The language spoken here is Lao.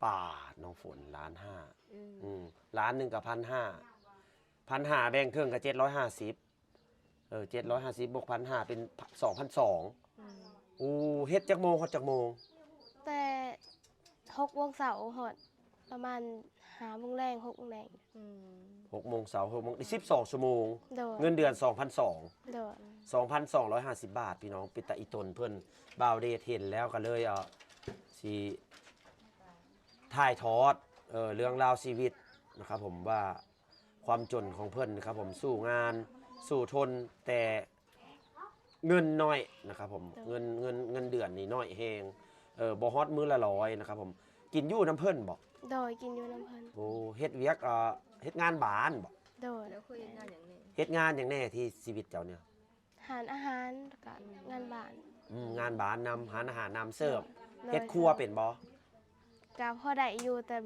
ປາດ ນ້ອງຝົນ ລ້ານຫ້າ ອືມ ອືມ ລ້ານໜຶ່ງກໍພັນຫ້າ ພັນຫ້າແບ່ງເຄິ່ງກໍເຈັດຮ້ອຍຫ້າສິບ ເອີ ເຈັດຮ້ອຍຫ້າສິບບວກພັນຫ້າເປັນສອງພັນສອງ ອືມ ໂອ້ ເຮັດຈັກໂມງຮອດຈັກໂມງ? ແຕ່ຫົກໂມງເຊົ້າຮອດປະມານຫ້າໂມງແລງ ຫົກໂມງແລງ ອືມ ຫົກໂມງເຊົ້າ ຫົກໂມງ ສິບສອງຊົ່ວໂມງ ໂດຍ ເງິນເດືອນສອງພັນສອງ ໂດຍ ສອງພັນສອງຮ້ອຍຫ້າສິບບາດ ພີ່ນ້ອງ ເປັນຕາອີຕົນເພິ່ນ ບ່າວເດດເຫັນແລ້ວກໍເລີຍ ເອີ ຊິຖ່າຍທອດ ເອີ ເລື່ອງລາວຊີວິດນະຄັບຜົມ ວ່າຄວາມຈົນຂອງເພິ່ນນະຄັບຜົມ ສູ້ງານ ສູ້ທົນ ແຕ່ ເງິນໜ້ອຍນະຄັບຜົມ ໂດຍ ເງິນ ເງິນ ເງິນເດືອນນີ້ໜ້ອຍແຮງ ເອີ ບໍ່ຮອດມື້ລະຮ້ອຍນະຄັບຜົມ ກິນຢູ່ນຳເພິ່ນບໍ? ໂດຍ ກິນຢູ່ນຳເພິ່ນ ໂອ້ ເຮັດວຽກ ເອີ ເຮັດງານບ້ານບໍ? ໂດຍ ແລ້ວເຄີຍເຮັດງານຫຍັງແດ່? ເຮັດງານຫຍັງແດ່ທີ່ຊີວິດເຈົ້ານີ້? ຮ້ານອາຫານ ແລ້ວກະງານບ້ານ ອືມ ງານບ້ານນຳ ຮ້ານອາຫານນຳ ເສີບ ໂດຍ ເຮັດຄົວເປັນບໍ? ກະພໍໄດ້ຢູ່ ແຕ່